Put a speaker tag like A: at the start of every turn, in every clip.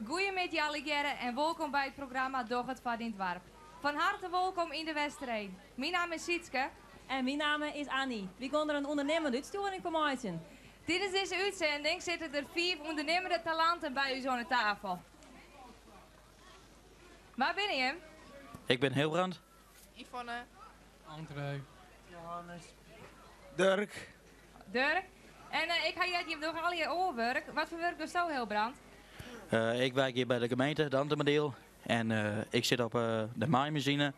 A: Goeiemiddei allegearre en wolkom by it programma Doch it foar dyn doarp. Fan harte wolkom yn De Westereen. Myn namme is Sietske.
B: En myn namme is Annie. Wy gean der in ûndernimmende útstjoering fan meitsjen.
A: Tidens dizze útsending sitte der fiif ûndernimmende talanten by ús oan 'e tafel. Wa binne jim?
C: Ik bin Hilbrand.
D: Yvonne.
E: André.
F: Johannes. Durk.
A: Durk. En ik ha heard, jim dogge allegear oar wurk. Wat foar wurk dochsto, Hilbrand?
C: Ik werk hjir by de gemeente, Dantumadiel. En ik sit op de maaimasine.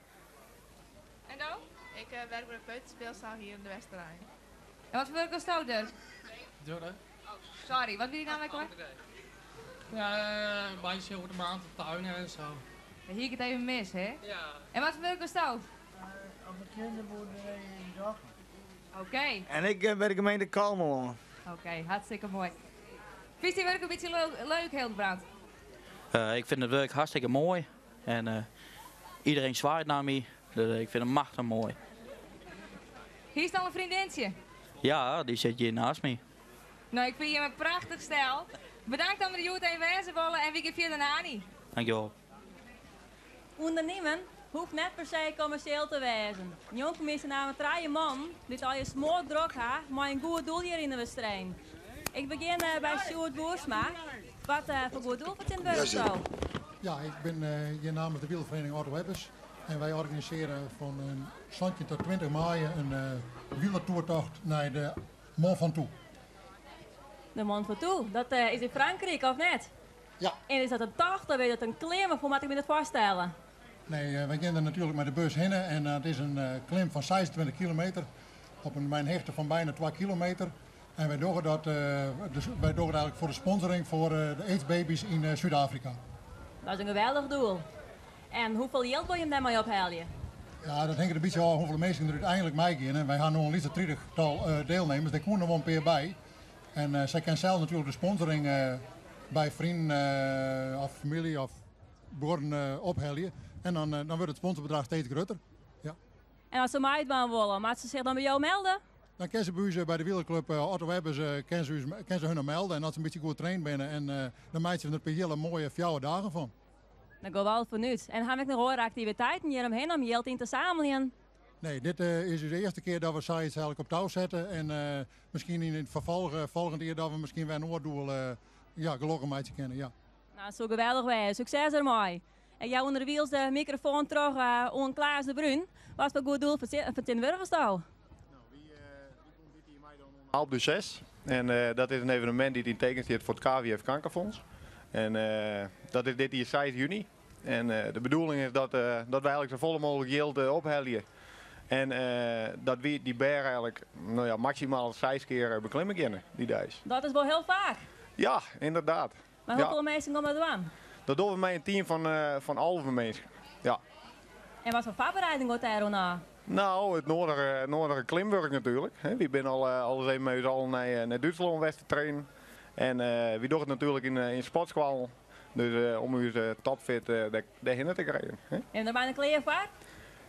A: En do?
D: Ik werk by de peuterspeelzaal hier in de Westerein.
A: En wat foar wurk dochsto, Durk?
E: Durk.
A: Oh, sorry. Wat wie dyn namme ek alwer?
E: Ja, by de automaat, de tuinen en zo.
A: Dan hie ik it even mis, hè?
E: Ja.
A: En wat foar wurk dochsto?
F: Op de kinderboerderij in Dokkum.
A: Oké.
F: En ik by de gemeente Kollumerlân.
A: Oké, hartstikke moai. Fynst dyn wurk in bytsje leuk, Hildebrand?
C: Ik fyn it wurk hartstikke moai. En iedereen swaait nei my. Dus ik fyn it machtich moai.
A: Hiest al in freondintsje?
C: Ja, dy sit hjir naast my.
A: No, ik fyn jim in prachtich stel. Bedankt dat jim der hjoed even wêze wolle en wy gean fierder nei Annie.
C: Dankjewol.
B: Undernimmen hoecht net per se kommersjeel te wêzen. Njonken my stean nammentlik trije mannen dy't allegear smoardrok ha mei in goed doel hjir yn De Westereen. Ik begjin by Sjoerd Boersma. Wat foar goed doel fertsjintwurdigesto?
G: Ja, ik bin hjir namens de wielerferiening Otto Ebbers en wy organisearje fan 17 tot 20 maaie in wielertoertocht nei de Mont Ventoux.
B: De Mont Ventoux, dat is yn Frankryk, of net?
G: Ja.
B: En is dat in tocht of is dat in klim of hoe moat ik my dat foarstelle?
G: Nee, wy gean der natuerlik mei de bus hinne en it is in klim fan 26 kilometer op in, mei in hichte fan byna 2 kilometer. En wy dogge dat, dus wy dogge it eigentlik foar de sponsoring foar de AIDS-baby's yn Súd-Afrika.
B: Dat is in geweldich doel. En hoefolle jild wolle jim dêrmei ophelje?
G: Ja, dat hinget in bytsje ôf hoefolle minsken der úteinlik meigeane. Wy ha no in lytse tritichtal deelnemers, dêr koene noch wol in pear by. En sy kinne sels natuerlik de sponsoring by freonen of famylje of buorren ophelje. En dan, dan wurdt it sponsorbedrach steeds grutter. Ja.
B: En as se meidwaan wolle, moatte se sich dan by jo melde?
G: Dan kinne se by ús by de wielerklup Otto Ebbers kinne se, ús, kinne se hun melde. En as se in bytsje goed traind binne, en dan meitsje we der in pear hiele moaie fjouwer dagen fan.
B: Dan gean we al fanút. En ha we ek noch oare aktiviteiten hjir omhinne om jild yn te sammeljen?
G: Nee, dit is ús earste kear dat we sayts eigentlik op tou sette. En miskien yn it ferfolch folgjend jier dat we miskien wer in oar doel ja, gelokkich meitsje kinne. Ja.
B: Nou, it soe geweldich wêze. Sukses dermei. Ik jou ûnderwilens de mikrofoan troch oan Klaas de Bruin. Wat foar goed doel fertsjintwurdigesto?
H: Alpe d'HuZes. En dat is in evenemint dy't yn teken stiet foar it KWF Kankerfonds. En dat is dit jier 6 juny. En de bedoeling is dat, dat wy eigentlik safolle mooglik jild ophelje. En dat wy dy berch eigentlik no ja, maksimaal seis kear beklimme kinne dy deis.
B: Dat is wol hiel faak.
H: Ja, ynderdaad.
B: Mar hoefolle minsken komme dat dwaan?
H: Dat dogge we mei in team fan 11 minsken. Ja.
B: En wat foar foarbereiding giet dêr oan ôf?
H: No, it noadige klimwurk natuerlik. Wy binne al alris even mei ús allen nei Dútslân west te trainen. En wy dogge it natuerlik yn sportskoallen. Dus om ús topfit dêrhinne te krijen.
B: En der binne klear foar?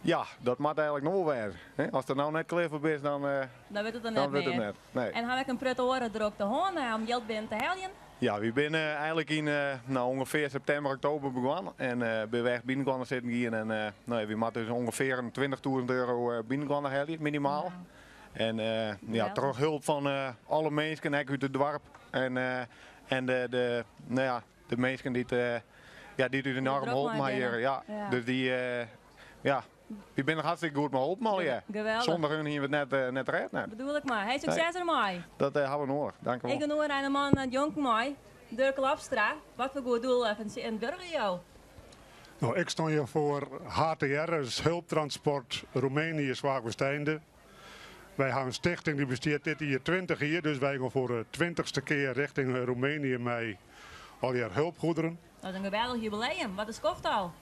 H: Ja, dat moat eigentlik no wol wêze. Ast der no net klear foar bist, dan
B: Dan wurdt it der net
H: wurdt it
B: mear.
H: net. Nee.
B: En ha we ek in protte oare drokte hân om jild binnen te heljen?
H: Ja, wy binne eigentlik yn no, ûngefear septimber, oktober begûn. En binne we echt binnenkoarten sitten gien. En no ja, wy moatte dus ûngefear in 20.000 euro binnenkoarten helje, minimaal. En ja, troch hulp fan alle minsken, ek út it doarp. En, en de, de, no ja, de minsken dy't, ja, dy't ús enoarm holpen ha hjir. Ja, dus dy, ja, wy binne der hartstikke goed mei holpen allegear.
B: Geweldig.
H: Sûnder hun hiene we it net, net rêd net.
B: Bedoel ik mar. Hey, sukses dermei.
H: Dat hawwe we noadich. Dank u wol.
B: Ik gean oer nei de man njonken my, Durk Lapstra. Wat foar goed doel fertsjintwurdigje jo?
I: No, ik stean hjir foar HTR, dat is Hulptransport Roemenië Zwaagwesteinde. Wy hawwe in stichting dy bestiet dit jier 20 jier, dus wy gean foar de twintichste kear rjochting Roemenië mei allegear hulpgoederen.
B: Dat is in geweldich jubileum. Wat in skoft al.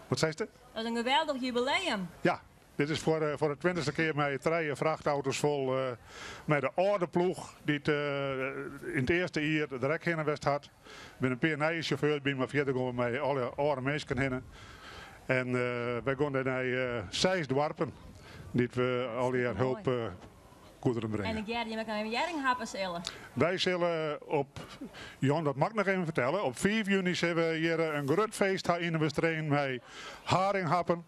I: Wat seiste?
B: Dat is in geweldich jubileum.
I: Ja, dit is foar de twintichste kear mei trije frachtauto's fol mei de âlde ploech dy't yn it earste jier der ek hinne west hat. Der binne in pear nije sjauffeurs by, mar fierder gean we mei alle âlde minsken hinne. En wy gean dêr nei seis doarpen dy't we allegear hulp. goederen bringe.
B: En ik hear jim ek noch even hjerring happe sille.
I: Wy sille op, Jan dat moat ik noch even fertelle, op 5 juny sille we hjir in grut feest ha yn de Westereen mei haringhappen.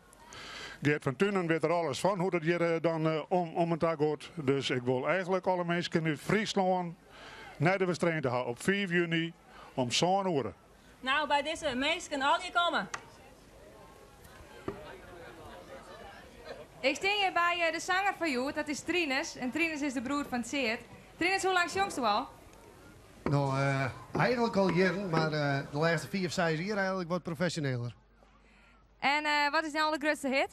I: Geert van Tunen wit der alles fan hoe't it hjir dan om en ta giet. Dus ik wol eigenlik alle minsken út Fryslân nei de Westereen ta ha op 5 juny om sân oere.
B: Nou, by dizze minsken allegear komme.
A: Ik stean hjir by de sanger fan hjoed, dat is Trinus. En Trinus is de broer fan Tseard. Trinus, hoe lang sjongst do al?
J: No, eigenlik al jierren, mar de lêste fiif, seis jier eigenlik wat profesjoneler.
A: En wat is dyn aldergrutste hit?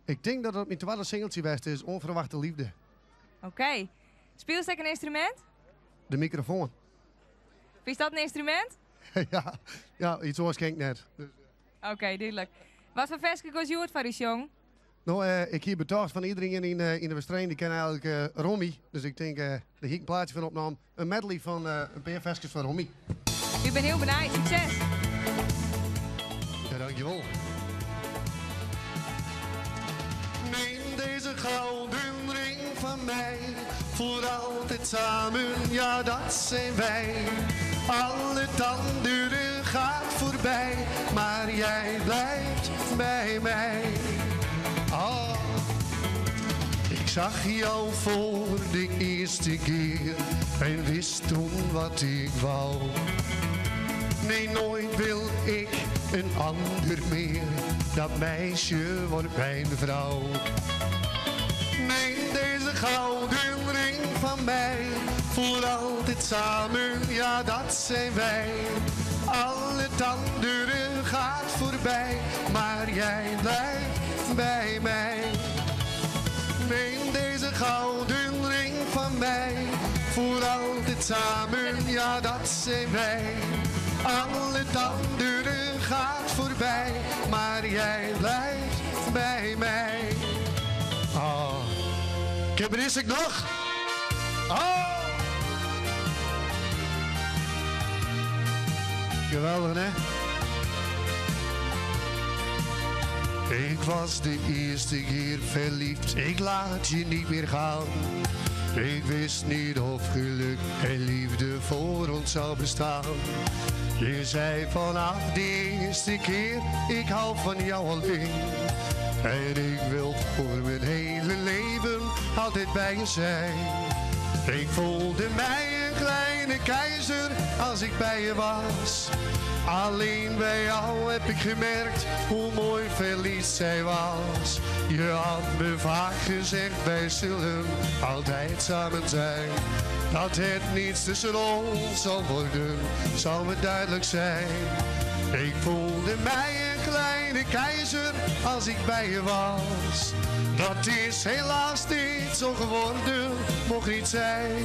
J: Ik tink dat dat myn twadde singeltsje west is, Onverwachte Liefde.
A: Oké. Spylst ek in ynstrumint?
J: De mikrofoan.
A: Fynst dat in ynstrumint?
J: Ja, ja, iets oars ken ik net. Dus.
A: Oké, dúdlik. Wat foar ferske giest hjoed foar ús sjongen?
J: No, ik hie betocht fan iederien yn, yn de Westereen, dy ken eigenlik Romy. Dus ik tink, dêr hie ik in plaatsje fan opnommen. In medley fan in pear ferskes fan Romy.
A: Ik bin hiel benijd. Sukses!
J: Ja, dankjewol. Neem deze gouden ring van mij, voor altijd samen, ja dat zijn wij. Al het andere gaat voorbij, maar jij blijft bij mij. Oh. Ik zag jou voor de eerste keer en wist toen wat ik wou. Nee, nooit wil ik een ander meer. Dat meisje wordt mijn vrouw. Neem deze gouden ring van mij. Voor altijd samen, ja dat zijn wij. Al het andere gaat voorbij, maar jij blijft bij mij. Neem deze gouden ring van mij. Voor altijd samen, ja dat zijn wij. Al het andere gaat voorbij, maar jij blijft bij mij. Ah, ik heb er eerst ik nog. Ah. Geweldig, hè? Ik was de eerste keer verliefd, ik laat je niet meer gaan. Ik wist niet of geluk en liefde voor ons zou bestaan. Je zei vanaf de eerste keer, ik hou van jou alleen. En ik wil voor mijn hele leven altijd bij je zijn. Ik voelde mij een kleine keizer als ik bij je was. Alleen bij jou heb ik gemerkt hoe mooi verliefd zij was. Je had me vaak gezegd, wij zullen altijd samen zijn. Dat het niets tussen ons zal worden, zal me duidelijk zijn. Ik voelde mij een kleine keizer als ik bij je was. Dat is helaas niet zo geworden, mocht niet zijn.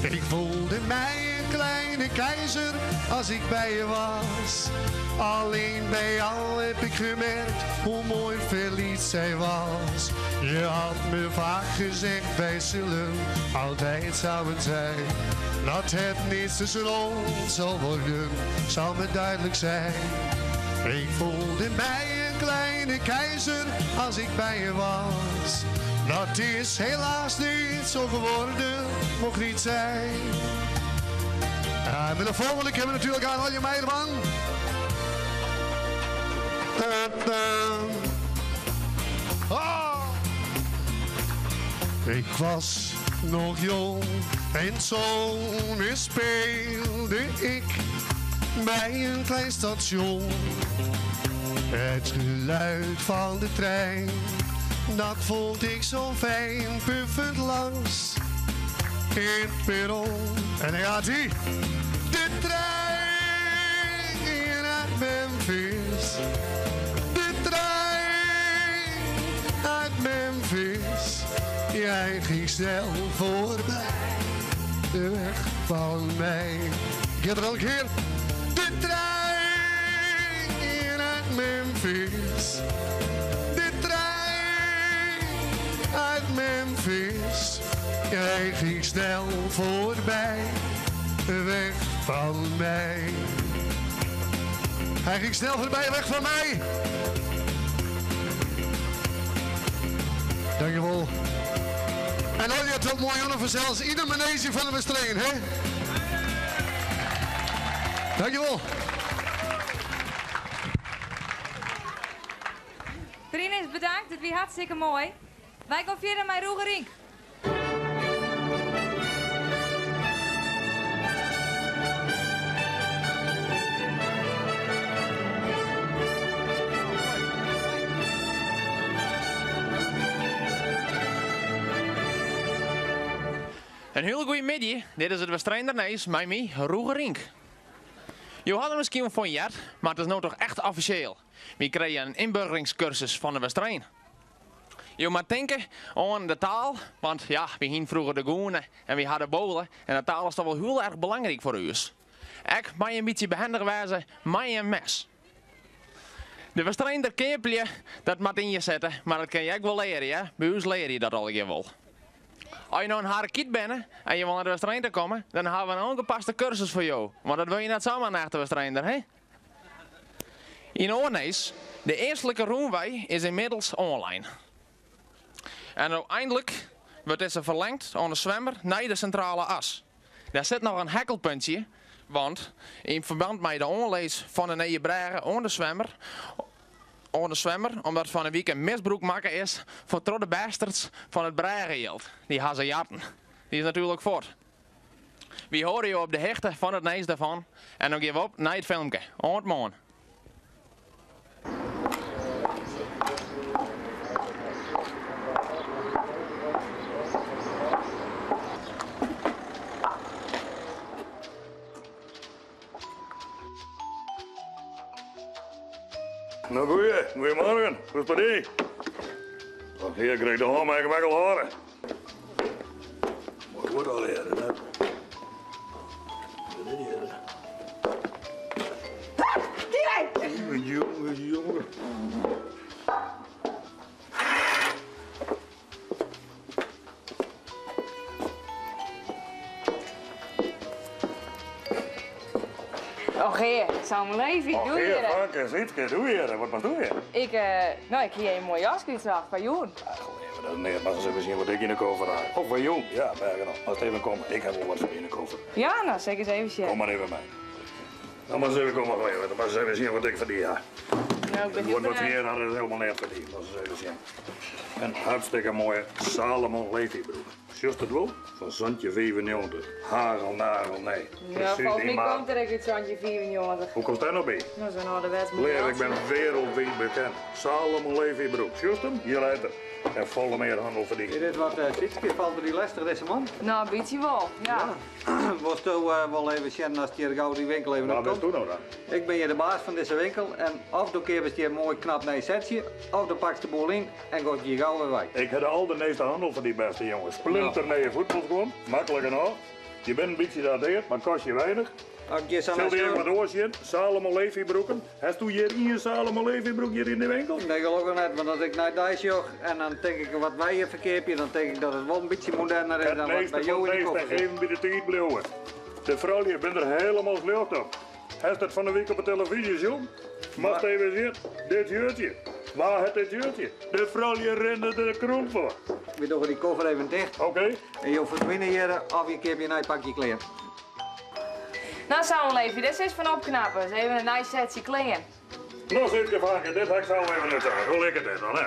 J: Ik voelde mij een kleine keizer als ik bij je was. Alleen bij jou heb ik gemerkt hoe mooi verliefd zij was. Je had me vaak gezegd, wij zullen altijd samen zijn. Dat het niets tussen ons zal worden, zal me duidelijk zijn. Ik voelde mij een kleine keizer als ik bij je was. Dat is helaas niet zo geworden, mocht niet zijn. En met de volgende hebben we natuurlijk aan Alje Meijerman. Oh. Ik was nog jong en zo speelde ik bij een klein station. Het geluid van de trein, dat vond ik zo fijn, puffend langs in het perron. En dan gaat hij. De trein uit Memphis. De trein uit Memphis. Jij ging snel voorbij, de weg van mij. Ik heb er al een keer. De trein uit Memphis. De trein uit Memphis. Jij ging snel voorbij, weg van mij. Hij ging snel voorbij, weg van mij. Dankjewel. En allegear tot moarn fansels yn de maneezje fan de Westereen, hè? Dankjewol.
A: Trinus, bedankt. It wie hartstikke moai. Wy gean fierder mei Roeger Rienk.
K: In hiele goede middei, dit is it Westereender Nijs mei my, Roeger Rienk. Jo ha der miskien wol fan heard, mar it is no toch echt offisjeel. Wy krije in ynburgeringskursus fan de Westereen. Jo moatte tinke oan de taal, want ja, wy hienen froeger de gûne en wy ha de bôle en de taal is toch wol hiel erch belangryk foar ús. Ek mei in bytsje behendich wêze mei in mes. De Westereender keaplju, dat moat yn je sitte, mar dat kin je ek wol leare, hear. By ús leare je dat allegear wol. As je no in Harrekyt binne en je wolle nei de Westereen ta komme, dan hawwe we in oangepaste kursus foar jo, want dat wurde je net samar in echte Westereender, hè? Yn oar nijs, de eastlike rûnwei is ynmiddels oanlein. En no eindlik wurdt dizze ferlengd oan de Swemmer nei de Sintrale As. Dêr sit noch in hekkelpuntsje, want yn ferbân mei de oanlis fan de nije brêge oan de Swemmer, oan de Swemmer, omdat fan 'e wike misbrûk makke is fan troch de bastards fan it brêgejild. Dy ha se jatten. Dy is natuerlik fuort. Wy hâlde jo op de hichte fan it nijs dêrfan en dan gean we op nei it filmke. Oant moarn.
L: No goeie, goeiemorgen. Hoe is it mei dy? Och, hear, Greg, de hân mei ik him ek al hâlde. Moai goed allegearre, net? Jonge, jonge.
A: Och hear, Samuel Levy, doe
L: hjir. Fanke, Sietske, doe hjir. Wat moatst doe hjir?
A: Ik, no, ik hie in moai jaske útsocht foar jûn.
L: Dat is neat, moatst ris even sjen wat ik yn de koffer ha. Oh, foar jûn? Ja, bergen op. Moatst even komme, ik ha wol wat foar dy yn de koffer.
A: Ja, no, sil ik ris even sjen.
L: Kom mar even mei. Dan moatst even komme, Leo. Dan moatst even sjen wat ik foar dy ha.
A: No, ik bin hiel
L: Wat
A: benijd.
L: hjir ha, dat is helemaal neat foar dy. Moatst ris even sjen. In hartstikke moaie Salomon Levy broek. Sjochst it wol? Fan 1795. Hagel, nagel, nij.
A: No,
L: Presys
A: folgens
L: dyn
A: my
L: maat.
A: komt er ek út 1795.
L: Hoe komst dêr no by?
A: No, zo'n ouderwets
L: Lear, ik ben
A: modeltsje.
L: wereldwijd bekend. Salomon Levy broek. Sjochst him? Hjir leit er. En folle mear hannel foar dy.
M: Is dit wat Sietske? Falt er dy lestich, dizze man?
A: No, in bytsje wol, ja.
M: Wolsto wol even sjen ast hjir gau dy winkel even
L: Wa
M: opkomt?
L: bist do no dan?
M: Ik bin hjir de baas fan dizze winkel en of do keapest hjir moai knap nij setsje, of do pakst de boel yn en goast hjir gau wer wei.
L: Ik ha de aldernijste hannel foar dy, bêste jonge. Splinternije fuotbalskuon, maklik genôch. Je binne in bytsje dateard, mar kostje weinich. Sil dy ek wat oars sjen? Salomon Levy broeken. Hast do hjir ien Salomon Levy broek hjir yn de winkel?
M: Nee, gelokkich net, want as ik nei dy sjoch en dan tink ik wat wy hjir ferkeapje, dan tink ik dat it wol in bytsje moderner is
L: Het
M: dan wat
L: meeste
M: by jo
L: fan
M: yn de
L: it
M: koffer
L: meeste
M: sit.
L: even by de tiid bliuwe. De froulju binne der helemaal sljocht op. Hast it fan de wike op de televyzje sjoen? Moatst even sjen, dit shirtje. Wa hat dit shirtje? De froulju rinne der krûm foar.
M: Wy dogge dy koffer even ticht.
L: Oké.
M: En jo ferdwine hjir of je keapje in nij pakje klean.
A: No Samuel Levy, dit is fan opknappen. Ris even in nij setsje klean.
L: No Sietske Fanke, dit ha ik sels even net sein. Hoe liket dit dan, hè?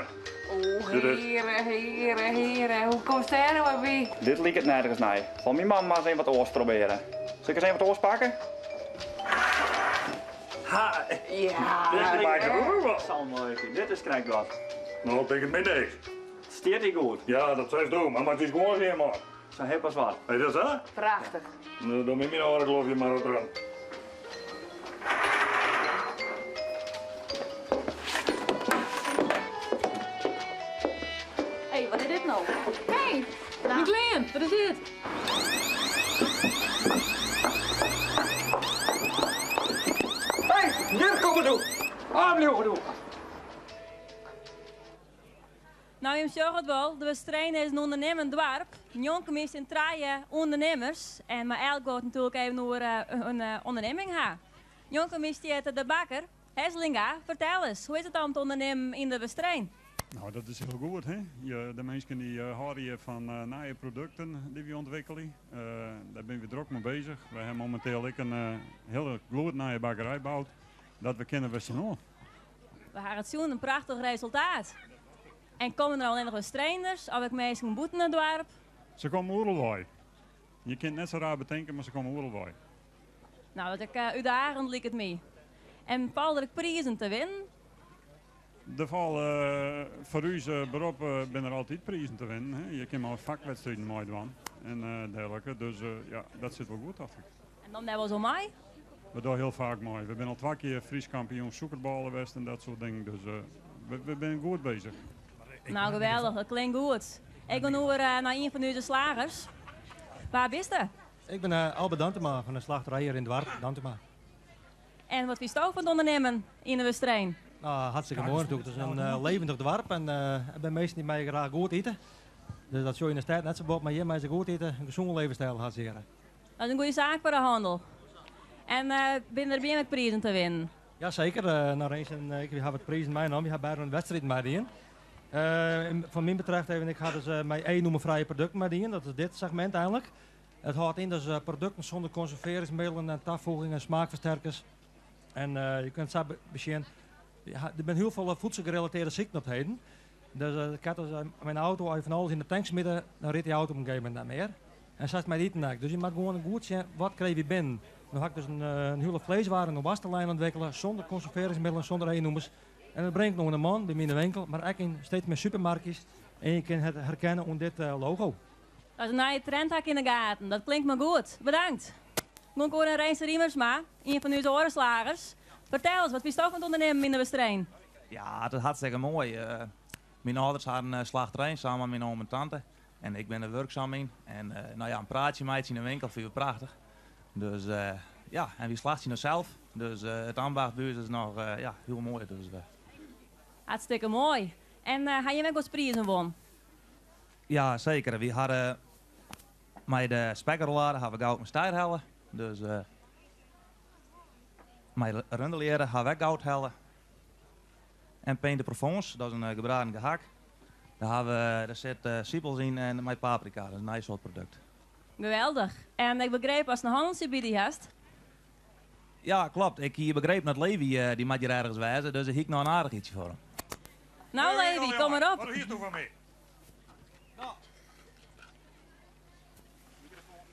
A: Oeh,
L: Dit is-
A: heare, heare, heare, hoe komst dêr no by?
N: Dit liket nergens nei. Fan myn man moat even wat oars probearje. Sil ik ris even wat oars pakke?
C: Ha,
A: ja.
L: Dit maakt het ook wel.
N: Samuel Levy, dit is krekt wat.
L: No, ik tink it my niks.
N: Stiet dy goed?
L: Ja, dat seist do, mar moat ús gewoan sjen, man.
N: Sa hip as wat.
L: Is dat sa?
A: Prachtich.
L: No, dan myn âlde klofje mar wat ran.
B: Hé, wat is dit no? Hé, myn klean, wat is dit?
M: Hé, hjir komme doe! Oanbliuwe doe!
B: No, jim sjogge it wol, de Westereen is in ûndernimmend doarp. Njonken my stean trije ûndernimmers en mei elk wol it natuerlik even oer in ûndernimming ha. Njonken my stiet de bakker, Heslinga. Fertel ris, hoe is it om te ûndernimmen yn de Westereen?
O: Nou, dat is hiel goed. Hè? Je, de minsken dy hâlde hjir fan nije produkten dy't wy ûntwikkelje. Dêr binne we drok mei beuzich. Wy hawwe mominteel ek in hiele gloednije bakkerij boud. Dat we kinne we sjen oan.
B: We hawwe it sjoen, in prachtich resultaat. En komme der allinnich Westreenders of ek minsken bûten it doarp?
O: Se komme oeral wei. Je kinne it net sa raar betinke, mar se komme oeral wei.
B: Nou, dat is ek útdagend liket my. En falle der ek prizen te winnen?
O: Der falle foar ús berop binne der altyd prizen te winnen. Hè. Je kinne mei fakwedstriden meidwaan en dergelike. Dus ja, dat sit wol goed, tocht ik.
B: En dan dêr wolris oan mei?
O: We dogge hiel faak mei. We binne al twa kear Frysk kampioen sûkerbôle west en dat soart dingen. Dus we binne goed bezich.
B: Nou, geweldich. Dat klinkt goed. Ik gean oer nei ien fan ús slagers. Wa bist?
P: Ik bin Albert Dantema fan de slachterij hjir yn it doarp, Dantema.
B: En wat fynsto fan it ûndernimmen yn de Westereen?
P: Nou, hartstikke moai natuerlik. It is in levendig doarp en der binne minsken dy't meie graach goed ite. Dus dat sjogge je yn de stêd net sa bot, mar hjir meie se goed ite. In gesûne levensstyl ha se hjir.
B: Dat is in goede saak foar de hannel. En binne der by jim ek prizen te winnen?
P: Ja, seker. Nou, Rens en ik hawwe wat prizen meinaam. Wy hawwe beide oan wedstriden meidien. Fan myn betreft even, ik ha dus mei E-nûmerfrije produkten meidien. Dat is dit segmint eigenlik. It hâldt yn dus produkten sûnder konservearringsmiddelen en tafoegingen en smaakfersterkers. En je kunt sa besjen, der binne hiel folle voedselgerelateerde sykten op 't heden. Dus ik ha dus myn auto, as je fan alles yn de tank smite, dan rydt dy auto op in gegeven momint net mear. En sa is it mei it iten ek. Dus je moatte gewoan goed sjen, wat krije wy binnen. No ha ik dus in hiele fleiswaren en woarstenlijn ûntwikkele, sûnder konservearringsmiddelen, sûnder E-nûmers. En dat bring ik no oan de man by my yn de winkel, mar ek yn steeds mear supermarkjes. En je kinne it herkenne oan dit logo.
B: Dat is in nije trend ha ik yn de gaten. Dat klinkt mar goed. Bedankt. Gean ik oer nei Rense Riemersma, ien fan ús oare slagers. Fertel ris, wat fynsto fan it ûndernimmen yn de Westereen?
Q: Ja, it is hartstikke moai. Myn âlders ha in slachterij samen mei myn oom en tante. En ik bin der wurksum yn. En no ja, in praatsje meitsje yn de winkel fine we prachtich. Dus ja, en wy slachtsje noch sels. Dus it ambacht by ús is noch ja, hiel moai. Dus.
B: Hartstikke moai. En ha jim ek wolris prizen wûn?
Q: Ja, seker. Wy hawwe mei de spekrollade hawwe we goud en stjer helle. Dus mei de runderleare hawwe we ek goud helle. En Pain de Provence, dat is in gebraden gehak. Dêr hawwe, dêr sit sipels yn en mei paprika, dat is in nij soart produkt.
B: Geweldich. En ik begreep ast in hanneltsje by dy hast.
Q: Ja, klopt. Ik hie begrepen dat Levi, dy moat hjir ergens wêze, dus hie ik noch in aardichheidsje foar him.
B: Nou Levi, kom mar op.
L: Wat hiesto fan my?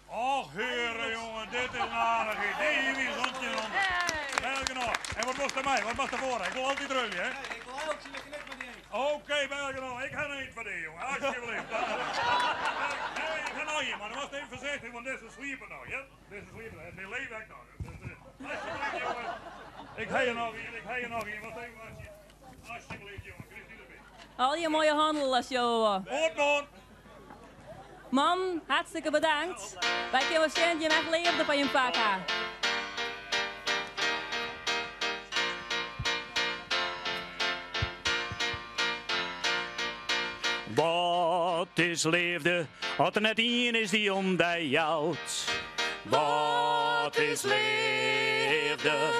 L: Och heare jonge, dit is in aardichheid. Dy hie wy sontjin om. Belgenôch. En wat moast der mei? Wat moast der foar? Ik wol altyd rulje, hè?
F: Nee, ik wol elk syn knik mei dy eens.
L: Oké, belgenôch. Ik ha noch iets foar dy, jonge. Alsjeblieft. Nee, ik ha noch ien, mar dan moatst even foarsichtich, want dizze sliepe noch, hear. Dizze sliepe noch. En dyn leef ek noch. Dus, alsjeblieft, jonge. Ik ha hjir noch ien, ik ha hjir noch ien. Wacht even, wachtsje. Alsjeblieft, jonge. Krijst dy derby.
B: Al dy moaie hannel as jo.
L: Oant moarn.
B: Man, hartstikke bedankt. Wy kinne wol sjen dat jim echt leafde foar jim fak ha.
R: Wat is leafde as der net ien is dy't om dy jout? Wat is leafde?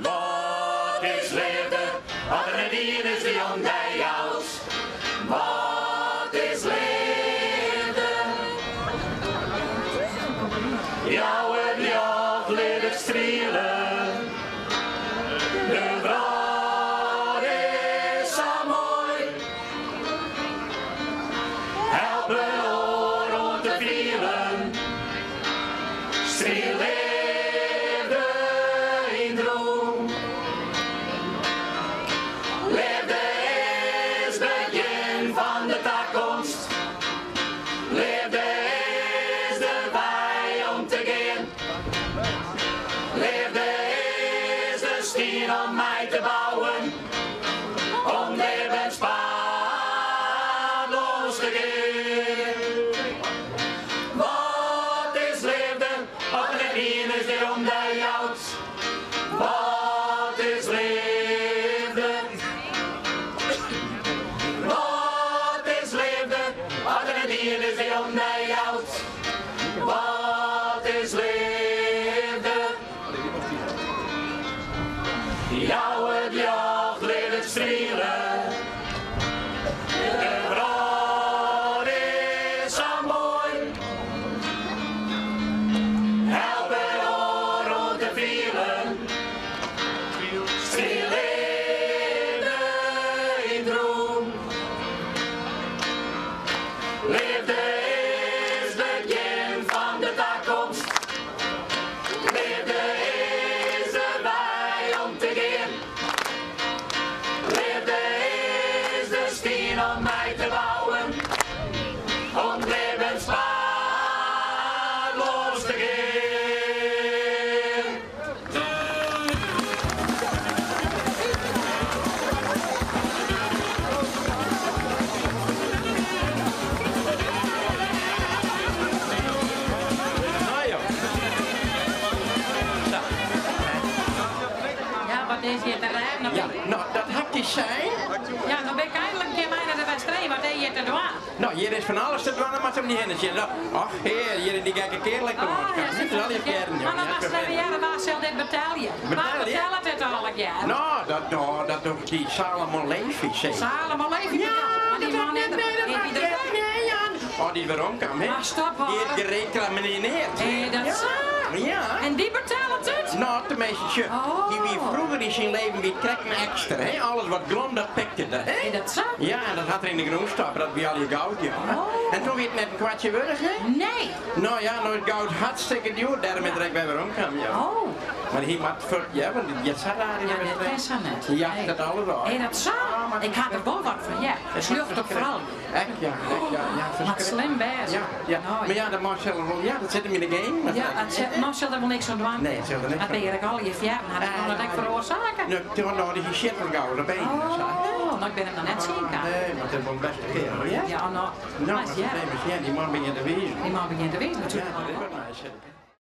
R: Wat is leafde as der net ien is dy't om dy jout? Wat is leafde? Jou it ljocht, lit it striele. De wrâld is sa moai. Help in oar oan te fielen. Striel leafde yn 't rûn. Leafde is begjin fan de takomst. Leafde is de wei om te gean. Leafde is de stien om mei te bouwen. Om libbenspaad los te gean. Wat is leafde as der net ien is dy't om dy jout? Wat is leafde? Wat is leafde as der net ien is dy't om dy jout? Wat is leafde? Jou it ljocht, lit Libbet striele. De wrâld is sa moai. Help in oar oan te fielen. Striel leafde yn 't rûn. Leafde is begjin fan de takomst. Leafde is de wei om te gean. Leafde is de stien om mei te bouwen. Om 't libbenspaad los te gean.
S: Ja, wat is hjir te rêden?
T: Ja, no, dat ha ik dy sein.
S: Ja, no bin ik einlik in kear mei nei de Westereen. Wat is hjir te dwaan?
T: No, hjir is fan alles te dwaan, dan moatst om dy hinne sjen. No, och hear, hjir is dy gekke keardel ek lâns kaam. Dit is allegear hearren,
S: Mar dan moatst even hearre, wa sil dit betelje? Wa betellet dit allegear?
T: No, dat, no, dat docht dy Salomon Levy, seker.
S: Salomon Levy betellet? Maar dy man is der,
T: Nee, Jan. Oh, dy is weromkaam, hè?
S: Mar stop, hoor.
T: Dy is gereclamineerd.
S: Is dat sa?
T: Ja.
S: En dy betellet it?
T: No, tenminste, sjoch, hy wie froeger yn syn leven wie krekt in ekster, hè? Alles wat glom, dat pikte er, hè?
S: Is dat sa?
T: Ja, en dat hat er yn de grûn stoppe, dat wie allegear goud, ja. En toen wie it net in kwartsje wurdich, hè?
S: Nee.
T: No ja, no is goud hartstikke djoer, dêrom is er ek wer weromkaam, ja.
S: Oh.
T: Mar hy moat fuort, ja, want it giet sa raar yn de
S: Ja, dit
T: wedstriid.
S: kin sa net.
T: Ja, dat alles al.
S: Is dat sa? Ik ha der wol wat fan heard. Sljochte froulju.
T: Ek ja, ek ja, ja,
S: Moat
T: ferskriklik.
S: slim wêze.
T: Ja, ja. Mar ja, dat man sil er wol, ja, dat sit him yn de genen.
S: Ja, it sil, man sil der wol niks oan dwaan.
T: Nee, it sil der niks
S: Dat
T: oan
S: bin ik allegear fearren, hat it dat ek feroarsake?
T: No, toen no, dy sjit wol gau op een.
S: Oh, no, ik bin him noch net tsjin kaam.
T: Nee, mar it is wol in bêste keardel, hear.
S: Ja, no,
T: No,
S: maar ja.
T: even sjen, dy man begjint te wizen.
S: Dy man begjint te wizen,
T: Ja,
S: natuerlik.
T: dat is wat nijs.